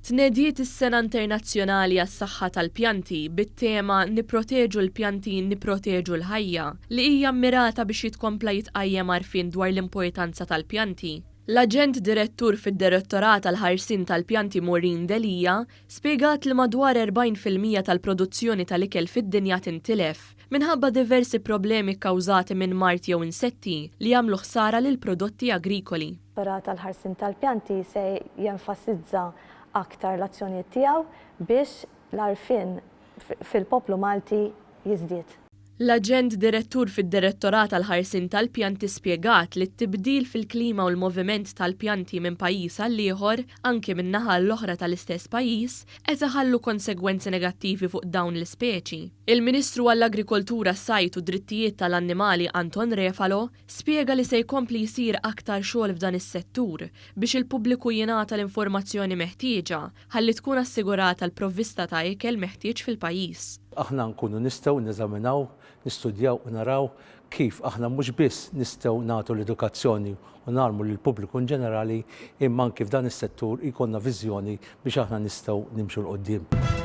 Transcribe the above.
Tnediet is-Sena Internazzjonali għas-Saħħa tal-Pjanti bit-tema 'Nipproteġu l-Pjanti, Nipproteġu l-Ħajja' li hija mmirata biex jitkompla jitqajjem għarfien dwar l-importanza tal-pjanti. L-Aġent Direttur fid-Direttorat għall-Ħarsien tal-Pjanti Maureen Delia spjegat li madwar 40% tal-produzzjoni tal-ikel fid-dinja tintilef minħabba diversi problemi kkawżati minn mard jew insetti li jagħmlu ħsara lill-prodotti agrikoli. Direttorat għall-Ħarsien tal-Pjanti se jenfasizza aktar l-azzjonijiet tiegħu biex l-għarfien fil-poplu Malti jiżdied. L-Aġent Direttur fid-Direttorat għall-Ħarsien tal-Pjanti spjegat li t-tibdil fil-klima u l-moviment tal-pjanti minn pajjiż għall-ieħor, anki minn naħa għall-oħra tal-istess pajjiż, qed iħallu konsegwenzi negattivi fuq dawn l-ispeċi. Il-Ministru għall-Agrikoltura, s-Sajd u d-Drittijiet tal-Annimali Anton Refalo spjega li se jkompli jsir aktar xogħol f'dan is-settur biex il-pubbliku jingħata l-informazzjoni meħtieġa ħalli tkun assigurata l-provvista ta' ikel meħtieġ fil-pajjiż. Aħna nkunu nistgħu neżaminaw, nistudjaw u naraw kif aħna mhux biss nistgħu nagħtu l-edukazzjoni u ngħallmu lill-pubbliku in ġenerali imma anki f'dan is-settur jkollna viżjoni biex aħna nistgħu nimxu 'l quddiem.